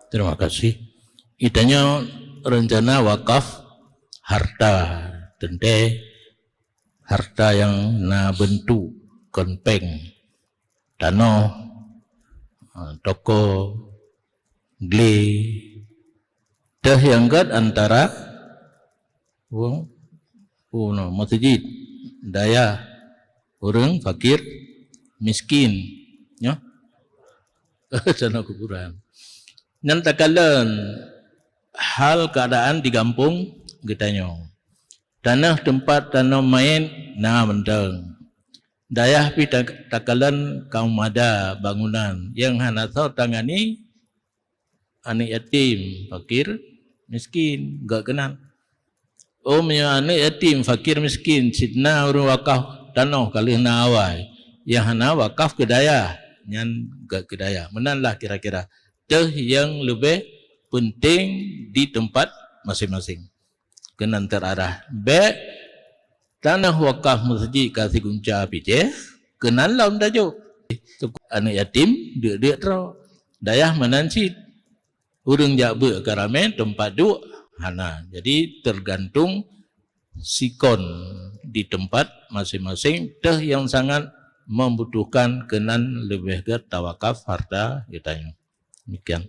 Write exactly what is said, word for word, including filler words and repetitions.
Terima kasih. Geutanyoe rencana wakaf harta, teuntée harta nyang na beuntuk kon péng, tanoh, toko, glé, teuh nyang gét antara wong, oh no, meuseujid, dayah, ureuëng fakir, miskin, nyoe. Tanoh kuburan. Nyan takalon hal keuadaan di gampông geutanyoe. Tanoh teumpat tanom manyét na mantong. Dayah pih ta-, takalon kaum mada bangunan nyang hana soe tangani, aneuëk yatim, fakir, miskin, gét keunan. Oh, meunyoe aneuëk yatim, fakir, miskin, cit na ureuëng wakaf tanoh ka lheueh na awai, nyang hana wakaf keu dayah, nyan gét keu dayah. Meunan lah kira-kira. Teuh nyang leubeh peunteng di teumpat maséng-maséng. Keunan teuarah. Bék tanoh wakaf meuseujid ka sigunca picéh, keunan lom tajok. Aneuëk yatim, deuk-deuk troe. Dayah meunan cit. Ureuëng jak beuet ka ramé, teumpat duek hana. Jadi, teugantung sikon di teumpat maséng-maséng, teuh nyang sangat membutuhkan keunan leubeh gét tawakaf harta geutanyoe. Demikian.